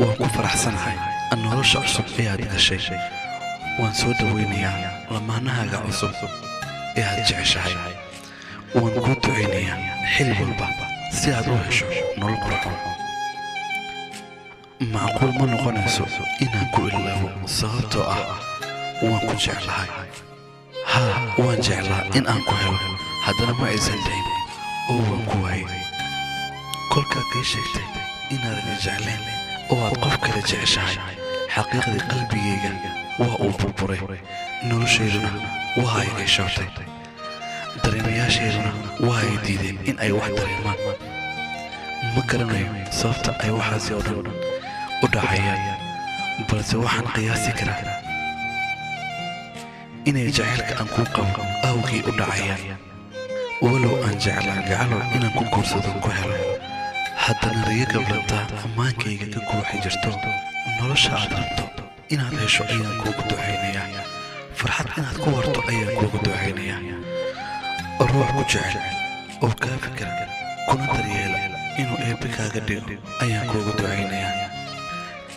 Waan ku faraxsanahay nolosha cusub ee aad gashay. Waan soo dhowaynayaa lamaanahaaga cusub ee aad jeceshahay. Waan kuu ducaynayaa xil walba si aad u hesho nolol qurxoon. Macquul ma noqonayso inaan ku ilaawo, sababtoo ah waan ku jeclahay. Haa, waan jeclaa in aan ku helo, haddana ma aysan dhicin oo waan ku waayay. Kolkaad ii sheegtay inaadan i jeclayn oo aad qof kale jeceshahay, xaqiiqdii qalbigayga waa uu burburay, noloshayduna waa ay ciishootay, dareemayaashayduna waa ay diideen in ay wax dareemaan. Ma garanayo sababta ay waxaasi oo dhan u dhacayaan, balse waxaan qiyaasi karaa inay jacaylka aan kuu qabo awgii u dhacayaan. Walow aan jeclaa, gacalow, inaan ku guursado, ku helo, haddana riyo gablantaa ammaankayga ka guuxi jirto. Nolosha aad rabto inaad hesho ayaan kuugu ducaynayaa, farxad inaad ku warto ayaan kuugu ducaynayaa, ruux ku jecel oo kaa fikira kuna daryeela inuu Eebbe kaaga dhigo ayaan kuugu ducaynayaa.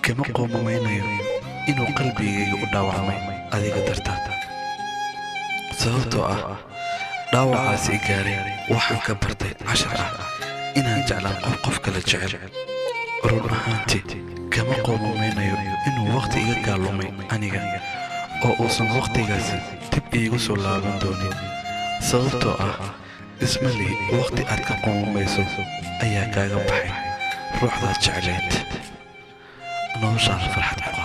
Kama qoomamaynayo inuu qalbigayga u dhaawacmay adiga dartaa, sababtoo ah dhaawacaasi i gaaray waxaan ka bartay cashar ah inaan jeclaan qof qof kale jecel. Run ahaantii, kama qoomamaynayo inuu wakhti iga gaalumay aniga oo uusan wakhtigaasi dib iigu soo laaban doonin, sababtoo ah isma lihi wakhti aad ka qoomamayso ayaa kaaga baxay ruuxdaad jeclayd. Noloshaad farxad ku